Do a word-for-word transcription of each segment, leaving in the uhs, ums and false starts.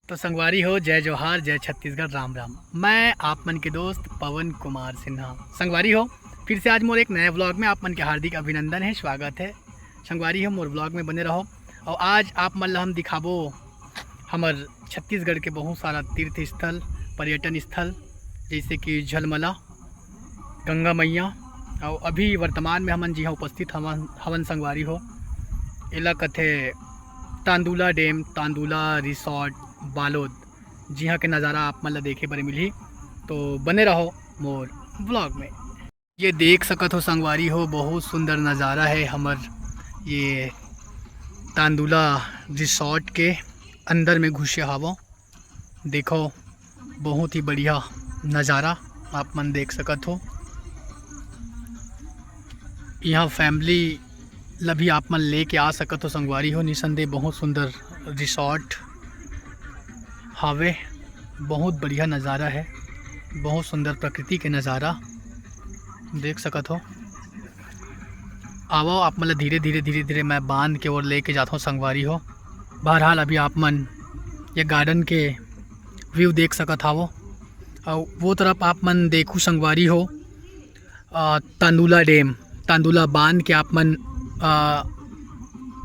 तो संगवारी हो, जय जोहार, जय छत्तीसगढ़, राम राम। मैं आप मन के दोस्त पवन कुमार सिन्हा। संगवारी हो, फिर से आज मोर एक नए व्लॉग में आप मन के हार्दिक अभिनंदन है, स्वागत है। संगवारी हो, मोर व्लॉग में बने रहो। और आज आप मन ला हम दिखाबो हमर छत्तीसगढ़ के बहुत सारा तीर्थ स्थल, पर्यटन स्थल, जैसे कि झलमला, गंगा मैया। और अभी वर्तमान में हमन जिहाँ उपस्थित हवन, हवन संगवारी हो, एला कथे तांदुला डैम, तांदुला रिसोर्ट, बालोद, जिहाँ के नज़ारा आप मन ला देखे बर मिलही। तो बने रहो मोर व्लॉग में। ये देख सकत हो संगवारी हो, बहुत सुंदर नज़ारा है हमर ये तांदुला रिसोर्ट के। अंदर में घुसे हावो, देखो बहुत ही बढ़िया नज़ारा आप मन देख सकत हो। यहाँ फैमिली ला भी आप मन लेके आ सकत हो संगवारी हो। निसंदेह बहुत सुंदर रिसोर्ट हावे, बहुत बढ़िया नज़ारा है, बहुत सुंदर प्रकृति के नज़ारा देख सकत हो। आवो, आप मन ला धीरे धीरे धीरे धीरे मैं बांध के ओर लेके जाथों संगवारी हो। बहरहाल अभी आप मन ये गार्डन के व्यू देख सकत हावो। और वो तरफ आप मन देखू संगवारी हो, आ, तांदुला डैम, तांदुला बांध के आप मन आ,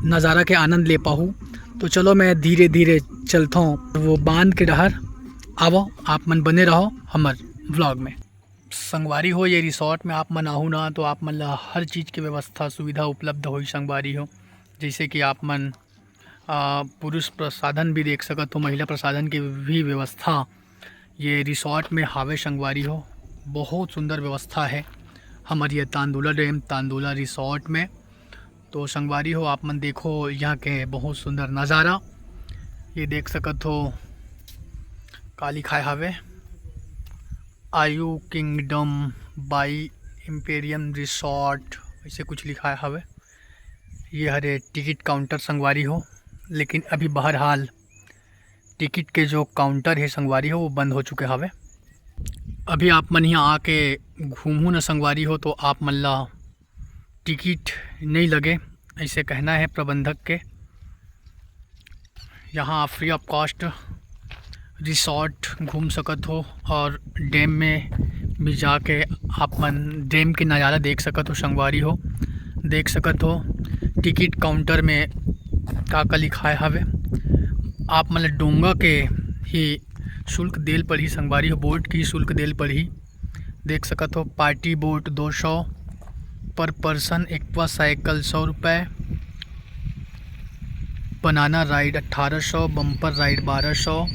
नज़ारा के आनंद ले पाहू। तो चलो मैं धीरे धीरे चलथों वो बांध के डहर। आवो, आप मन बने रहो हमर व्लॉग में। संगवारी हो, ये रिसोर्ट में आप मन आहू ना, तो आप मन ला हर चीज़ के व्यवस्था सुविधा उपलब्ध होई संगवारी हो। जैसे कि आप मन आ, पुरुष प्रसाधन भी देख सकत हो, महिला प्रसाधन की भी व्यवस्था ये रिसोर्ट में हावे संगवारी हो। बहुत सुंदर व्यवस्था है हमर ये तांदुला डैम, तांदुला रिसोर्ट में। तो संगवारी हो, आप मन देखो यहाँ के बहुत सुंदर नज़ारा। ये देख सकत हो का लिखाय हावे, आयु किंगडम बाई इम्पेरियम रिसोर्ट, ऐसे कुछ लिखाय हावे। ये हरे टिकट काउंटर संगवारी हो, लेकिन अभी बहरहाल टिकट के जो काउंटर है संगवारी हो, वो बंद हो चुके हवे। अभी आप मन यहाँ आके घूमू न संगवारी हो, तो आप मन ला टिकट नहीं लगे, ऐसे कहना है प्रबंधक के। यहाँ आप फ्री ऑफ कॉस्ट रिसोर्ट घूम सकत हो और डैम में भी जाके आप मन डैम के नज़ारा देख सकत हो संगवारी हो। देख सकत हो टिकट काउंटर में का का लिखाय हवे। आप मन ल डोंगा के ही शुल्क देल पड़ही संगवारी हो, बोट की शुल्क देल पड़ही। देख सकत हो, पार्टी बोट दो सौ, पर पर्सन एक्वा साइकिल सौ रुपये, बनाना राइड अट्ठारह सौ, बम्पर राइड बारह सौ,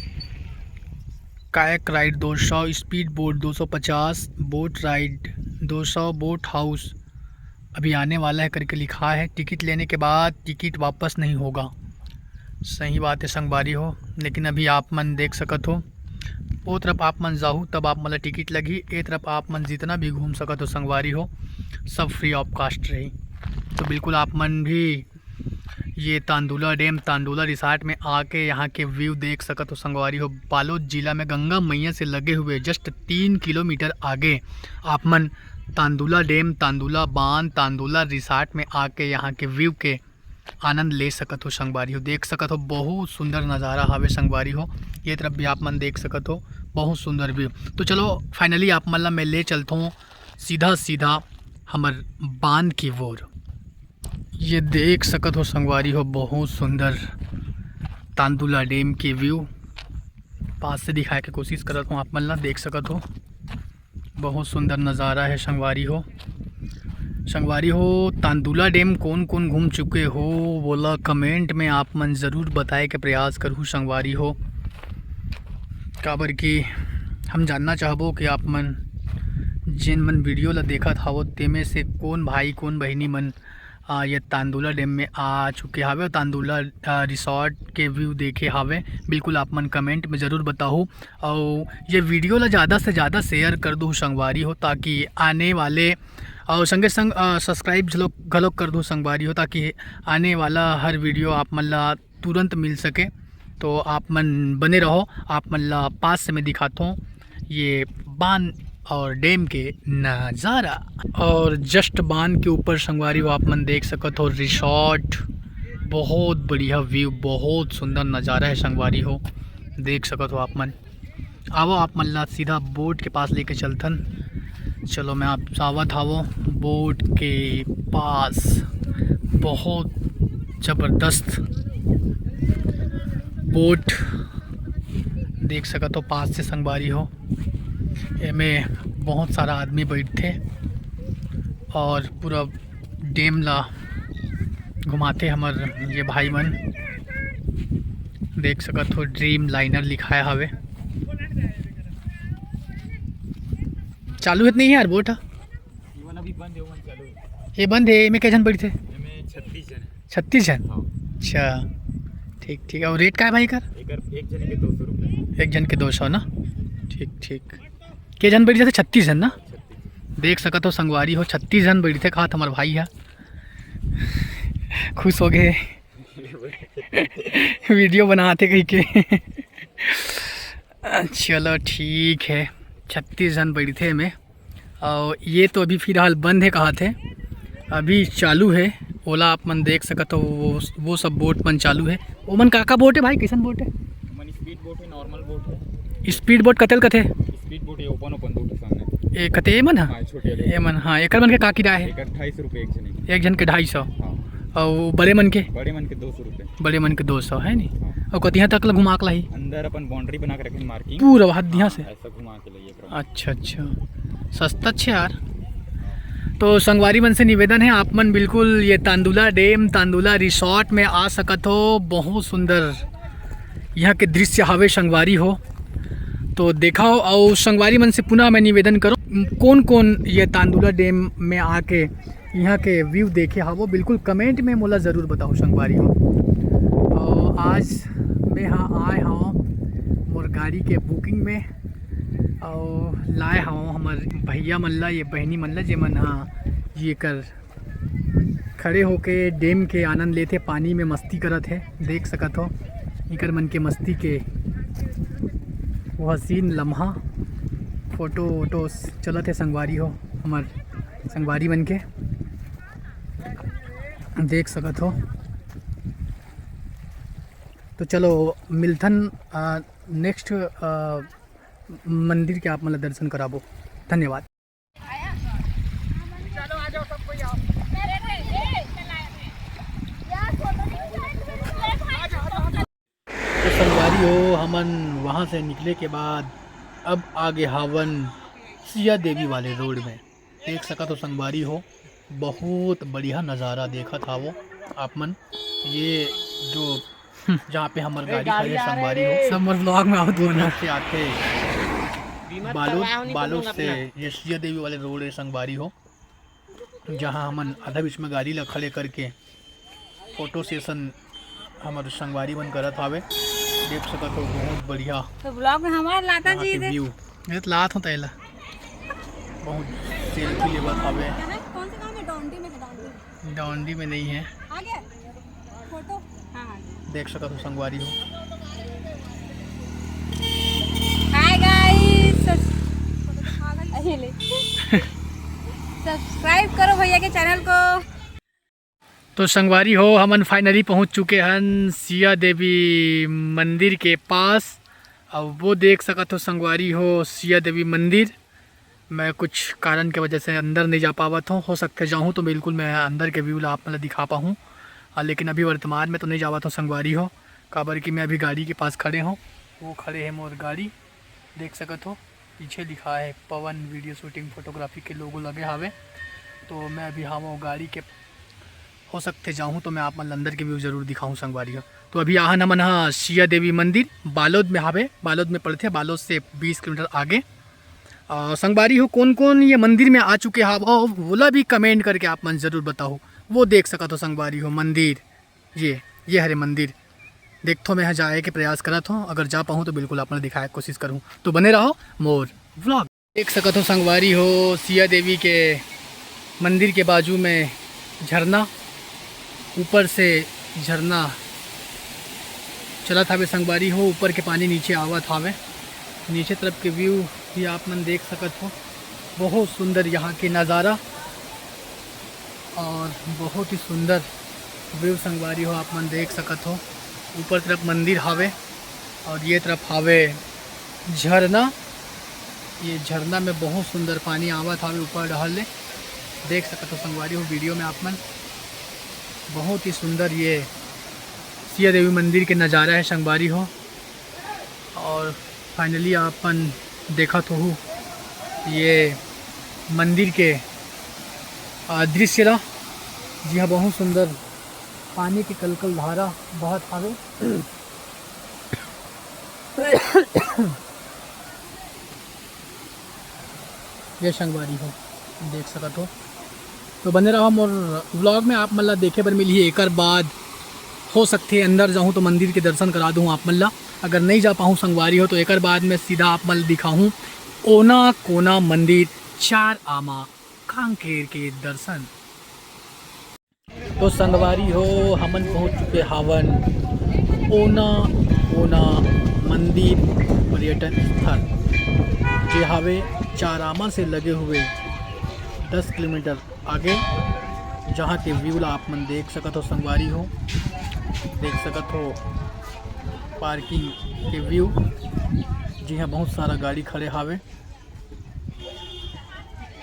कायक राइड दो सौ, स्पीड बोट दो सौ पचास, बोट राइड दो सौ, बोट हाउस अभी आने वाला है करके लिखा है। टिकट लेने के बाद टिकट वापस नहीं होगा। सही बात है संगवारी हो, लेकिन अभी आप मन देख सकत हो, वो तरफ आप मन जाहू तब आप मन ला टिकट लगही, ए तरफ आप मन जितना भी घूम सकत हो संगवारी हो, सब फ्री ऑफ कॉस्ट रही। तो बिल्कुल आप मन भी ये तांदुला डैम, तांदुला रिसोर्ट में आके यहाँ के व्यू देख सकत हो संगवारी हो। बालोद जिला में गंगा मैया से लगे हुए जस्ट तीन किलोमीटर आगे आप मन तांदुला डैम, तांदुला बांध, तांदुला रिसोर्ट में आके यहाँ के व्यू के आनंद ले सकत हो संगवारी हो। देख सकत हो, बहुत सुंदर नज़ारा हवे संगवारी हो। ये तरफ भी आप मन देख सकत हो, बहुत सुंदर व्यू। तो चलो, फाइनली आप मन ला मैं ले चलथों सीधा सीधा हमर बांध की ओर। ये देख सकत हो संगवारी हो, बहुत सुंदर तांदुला डैम के व्यू। पास से दिखाए के कोशिश करत हूँ आप मन ला, देख सकत हो, बहुत सुंदर नज़ारा है संगवारी हो। संगवारी हो, तांदुला डैम कौन कौन घूम चुके हो, वोला कमेंट में आप मन ज़रूर बताए के प्रयास करहू संगवारी हो, काबर कि हम जानना चाहबो कि आप मन जेन मन वीडियो ला देखत हावो, तेमे से कौन भाई कौन बहिनी मन आ, ये तांदुला डैम में आ चुके हावे, तांदुला आ, रिसोर्ट के व्यू देखे हावे। बिल्कुल आप मन कमेंट में ज़रूर बताहू, और ये वीडियो ला ज़्यादा से ज़्यादा शेयर कर दू संगवारी हो, ताकि आने वाले, और संगे संग आ, सब्सक्राइब घलो घलो कर दू संगवारी हो, ताकि आने वाला हर वीडियो आप मन ला तुरंत मिल सके। तो आप मन बने रहो, आप मन ला पास से मैं दिखाता हूँ ये बांध और डैम के नज़ारा। और जस्ट बांध के ऊपर संगवारी हो, आप मन देख सकत हो रिसोर्ट, बहुत बढ़िया व्यू, बहुत सुंदर नज़ारा है संगवारी हो। देख सकत हो आप मन। आवो, आप मन ला सीधा बोट के पास लेके चलथन। चलो, मैं आप आवत हावो बोट के पास। बहुत जबरदस्त बोट देख सकत हो पास से संगवारी हो। एमे बहुत सारा आदमी बैठथे और पूरा डैम ला घुमाथे हमर ये भाई मन। देख सकत हो, ड्रीम लाइनर लिखाय हवे। चालू हे त नहीं यार बोट ह? ये वाला भी बंद है, वो चालू है। ये बंद है, एमे के झन बैठथे? एमे छत्तीस झन है। छत्तीस झन? हाँ। अच्छा, ठीक ठीक। और रेट का है भाई एकर? एकर एक जने के दो सौ रुपये। एक झन के दो सौ ना? ठीक ठीक। के झन बैठ जाथे? छत्तीस झन ना? छत्तीस। देख सकत हो संगवारी हो, छत्तीस झन बैठथे खात हमर भाई ह। खुश हो गए। वीडियो बनाते कह के। चलो ठीक है, छत्तीस झन बैठथे एमे। और ये तो अभी फिलहाल बंद है, कहा थे अभी चालू है। ओला आप मन देख सकत हो, वो, वो सब बोट मन चालू है। ओमन का का बोट है भाई, कैसन बोट है? मन स्पीड बोट है, नॉर्मल बोट है। स्पीड बोट कतेल कथे? स्पीड बोट ये ओपन ओपन दो ठो सामने। ए कते एमन ह? हाँ, छोटे वाले। एमन, हाँ, एकर मन के का किराया है? एकर ढाई सौ रुपये एक जने के। एक झन के ढाई सौ। हाँ। और बड़े मन के? बड़े मन के दो सौ रुपये। बड़े मन के दो सौ है नी? हाँ। और कतिहा तक ला घुमा के लाही? अंदर अपन बाउंड्री बना के रखे मार्किंग। पूरा हद यहाँ से? ऐसा घुमा के लाइए पूरा। अच्छा अच्छा, सस्ता छे यार। तो संगवारी मन से निवेदन है, आप मन बिल्कुल ये तांदुला डैम, तांदुला रिसोर्ट में आ सकत हो। बहुत सुंदर यहाँ के दृश्य हवे संगवारी हो। तो देखाओ, और संगवारी मन से पुनः मैं निवेदन करो, कौन कौन ये तांदुला डैम में आके यहाँ के व्यू देखे हवो, बिल्कुल कमेंट में मोला ज़रूर बताओ संगवारी हो। और आज मैं हाँ आए हवं मोर गाड़ी के बुकिंग में, और लाए हवं हमर भैया मन ला, ये बहनी मन ला, जेमन हाँ ये कर खड़े होके डैम के आनंद लेथे, पानी में मस्ती करत हे। देख सकत हो इकर मन के मस्ती के वो हसीन लम्हा, फोटो वोटो चलत हे संगवारी हो, हमर संगवारी मन के देख सकत हो। तो चलो मिलथन नेक्स्ट मंदिर के आप मन ला दर्शन कराबो। धन्यवाद। तो संगवारी हो, हमन वहाँ से निकले के बाद अब आगे हावन सिया देवी वाले रोड में। देख सकत हो संगवारी हो, बहुत बढ़िया नज़ारा देखत हावो आप मन। ये जो जहाँ पे हमर गाड़ी खड़े हे संगवारी हो, सब मोर व्लॉग में आवत हो ना। से आथे बालोद, बालोद से ये सिया देवी वाले रोड हे संगवारी हो, जहाँ हमन आधा बीच में गाड़ी ला खड़े करके फोटो सेशन हमर संगवारी मन करत हावे। देख सकत हो बहुत बढ़िया तो व्लॉग में हमार लाता यहाँ जी के दे। व्यू। मैं तो लात हूँ तैला। बहुत सेल्फी लेवत हावे। कहाँ है? कौन से गाँव में? डोंडी में है, डोंडी में। डोंडी में नहीं है। आ गया फोटो। हाँ, हाँ। देख सकत हो संगवारी हो। हाय गाइस, सब्सक्राइब करो भैया के चैनल को। तो संगवारी हो, हमन फाइनली पहुंच चुके हन सिया देवी मंदिर के पास। अब वो देख सकत हो संगवारी हो, सिया देवी मंदिर। मैं कुछ कारण के वजह से अंदर नहीं जा पावत हूँ। हो सकथे जाहूँ तो बिल्कुल मैं अंदर के व्यू ला आप मन ला दिखा पाहूँ। आ, लेकिन अभी वर्तमान में तो नहीं जावत हूँ संगवारी हो, काबर कि मैं अभी गाड़ी के पास खड़े हूँ। वो खड़े हे मोर गाड़ी, देख सकत हो पीछे लिखा है पवन वीडियो शूटिंग फोटोग्राफी के लोगो लगे हावे। तो मैं अभी हावों गाड़ी के, हो सकथे जाहूँ तो मैं आप मन ला अंदर के व्यू जरूर दिखाहूँ संगवारी हो। तो अभी आहन हमन ह सिया देवी मंदिर बालोद में हावे, बालोद में पड़थे, बालोद से बीस किलोमीटर आगे। आ, संगवारी हो, कौन कौन ये मंदिर में आ चुके हावो, वोला भी कमेंट करके आप मन जरूर बताओ। वो देख सकत हो संगवारी हो मंदिर, ये ये हरे मंदिर। देखथो मैं यहाँ जाए के प्रयास करत हूँ, अगर जा पाहूँ तो बिल्कुल आप मन ला दिखाए के कोशिश करूँ। तो बने रहो मोर व्लॉग। देख सकत हो संगवारी हो, सिया देवी के मंदिर के बाजू में झरना, ऊपर से झरना चलत हावे संगवारी हो, ऊपर के पानी नीचे आवत हावे। नीचे तरफ के व्यू भी आप मन देख सकत हो, बहुत सुंदर यहाँ के नज़ारा और बहुत ही सुंदर व्यू संगवारी हो, आप मन देख सकत हो। ऊपर तरफ मंदिर हावे, और ये तरफ हावे झरना। ये झरना में बहुत सुंदर पानी आवत हावे ऊपर डहर ले, देख सकत हो संगवारी हो वीडियो में आप मन। बहुत ही सुंदर ये सिया देवी मंदिर के नज़ारा है संगवारी हो। और फाइनली आप मन देखत हो ये मंदिर के, आ, दृश्य ला, जी हाँ, बहुत सुंदर पानी के कलकल धारा बहत हावे। ये संगवारी हो, देख सकत हो। तो बने रहो मोर व्लॉग में, आप मन ला देखे बर मिलही। एकर बाद हो सकथे अंदर जाहूँ तो मंदिर के दर्शन करा दूँ आप मन ला। अगर नहीं जा पाहूँ संगवारी हो तो एकर बाद में सीधा आप मन ला दिखाहूँ ओना कोना मंदिर, चार आमा कांकेर के दर्शन। तो संगवारी हो, हमन पहुंच चुके हावन ओना कोना मंदिर पर्यटन स्थल, जे हावे चारामा से लगे हुए दस किलोमीटर आगे, जहां के व्यू ला आप मन देख सकत हो संगवारी हो, देख सकत हो पार्किंग के व्यू, जी हां, बहुत सारा गाड़ी खड़े हावे।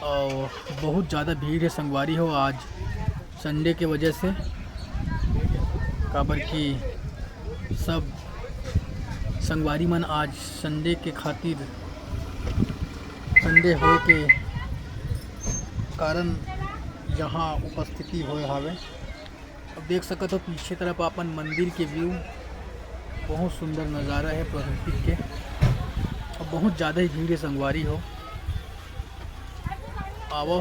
और बहुत ज़्यादा भीड़ है संगवारी हो आज संडे के वजह से, काबर कि सब संगवारी मन आज संडे के खातिर, संडे होए के कारण यहाँ उपस्थिति होए हावे। अब देख सकत हो पीछे तरफ आपन मंदिर के व्यू, बहुत सुंदर नज़ारा है प्रकृति के। अब बहुत ज़्यादा ही भीड़ है संगवारी हो। आवो,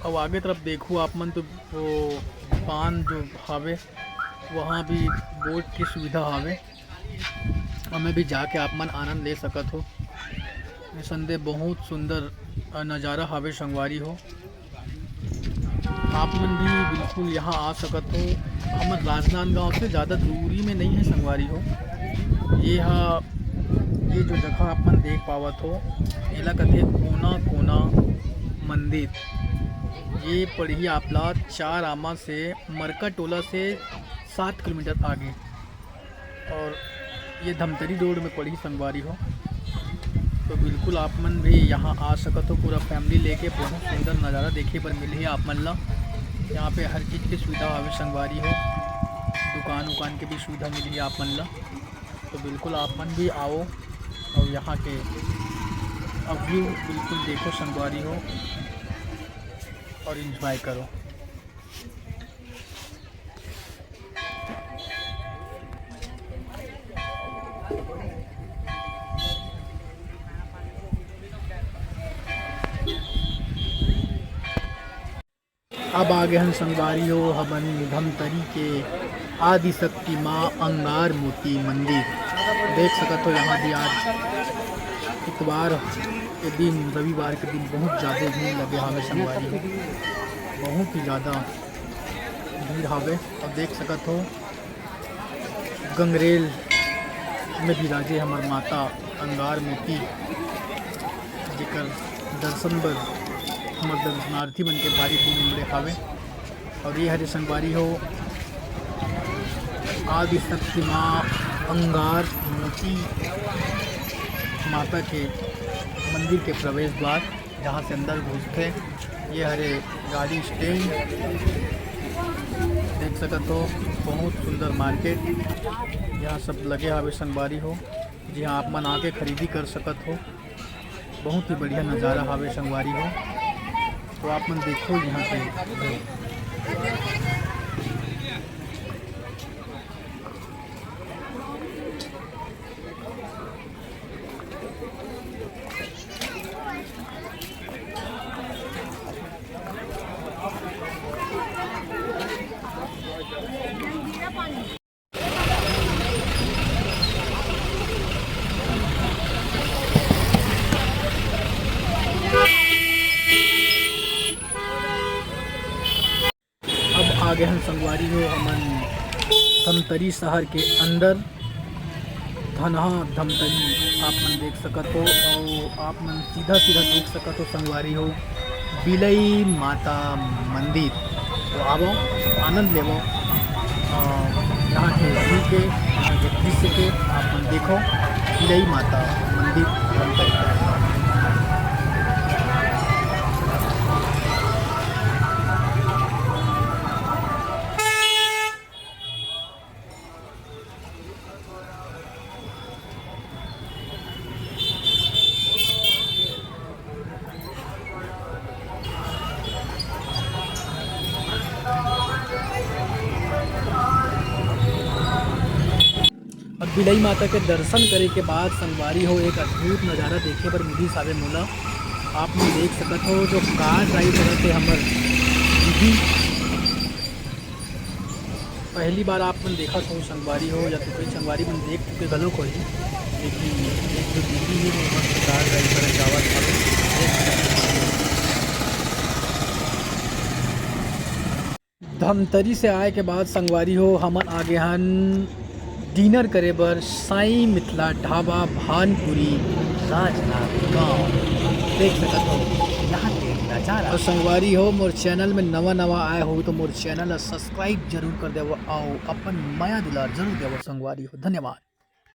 अब आगे तरफ देखो आप मन तो वो दुकान जो हावे, वहाँ भी बोट की सुविधा हावे। हमें भी जाके आप मन आनंद ले सकत हो। निसंदेह बहुत सुंदर, अ, नज़ारा हावे संगवारी हो। आप मन भी बिल्कुल यहाँ आ सकत हो। हमर राजनांदगांव से ज़्यादा दूरी में नहीं है संगवारी हो। ये हा, ये जो जगह आप मन देख पावत हो, एला कथे कोना कोना मंदिर। ये पड़ही आप ला चार आमा से, मरका टोला से सात किलोमीटर आगे। और ये धमतरी रोड में पड़ही संगवारी हो। तो बिल्कुल आप मन भी यहाँ आ सकत हो पूरा फैमिली लेके। बहुत सुंदर नज़ारा देखे बर मिलही आप मन ला। यहाँ पे हर चीज़ की सुविधा हवे संगवारी हो, दुकान उकान के भी सुविधा मिलही आप मन ला। तो बिल्कुल आप मन भी आओ और यहाँ के अब व्यू बिल्कुल देखो संगवारी हो और एंजॉय करो। अब आ गए हन संगवारी हो हमन धमतरी के आदिशक्ति माँ अंगार मोती मंदिर। देख सकत हो यहाँ भी आज इतवार के दिन, रविवार के दिन बहुत ज़्यादा भीड़ लगे हावे संगवारी हो, बहुत ही ज़्यादा भीड़ हावे। और देख सकत हो गंगरेल में विराजे हमर माता अंगार मोती, जेकर दर्शन बर हमर दर्शनार्थी मन के भारी भीड़ उमड़े हावे। और ये हरे संगवारी हो आदिशक्ति माँ अंगार मोती माता के मंदिर के प्रवेश द्वार, जहाँ से अंदर घुसथे। ये हरे गाड़ी स्टैंड देख सकत हो, बहुत सुंदर मार्केट यहाँ सब लगे हावे संगवारी हो, जिहाँ आप मन आके खरीदी कर सकत हो। बहुत ही बढ़िया नज़ारा हावे संगवारी हो। तो आप मन देखो यहाँ पे। अब आ गए हम संगवारी हो हमन धमतरी शहर के अंदर, धनहा धमतरी आप मन देख सकत हो। और आप मन सीधा सीधा देख सकत हो संगवारी हो बिलई माता मंदिर। तो आवो, आनंद लेवो। अ, यहाँ के view के, यहाँ के दृश्य के आप मन देखो, बिलई माता मंदिर बनता है। अब बिलई माता के दर्शन करे के बाद संगवारी हो, एक अद्भुत नजारा देखे बर मिलिस हावे मोला। आप मन देख सकत हो जो car drive करत हे हमर दीदी। पहली बार आप मन देखत हो संगवारी हो, या तो कई संगवारी मन देख चुके घलो कोई, लेकिन एक जो दीदी हे वो मस्त car drive करत जावत हवे। धमतरी से आए के बाद संगवारी हो, हमन आगे हन dinner करे बर साईं मिथिला ढाबा, भानपुरी, राजनांदगांव। देख सकत हो यहाँ के नजारा। और संगवारी हो, मोर channel में नवा नवा आए हो तो मोर channel ला subscribe जरूर कर देवो, अउ अपन मया दुलार जरूर देवो संगवारी हो। धन्यवाद।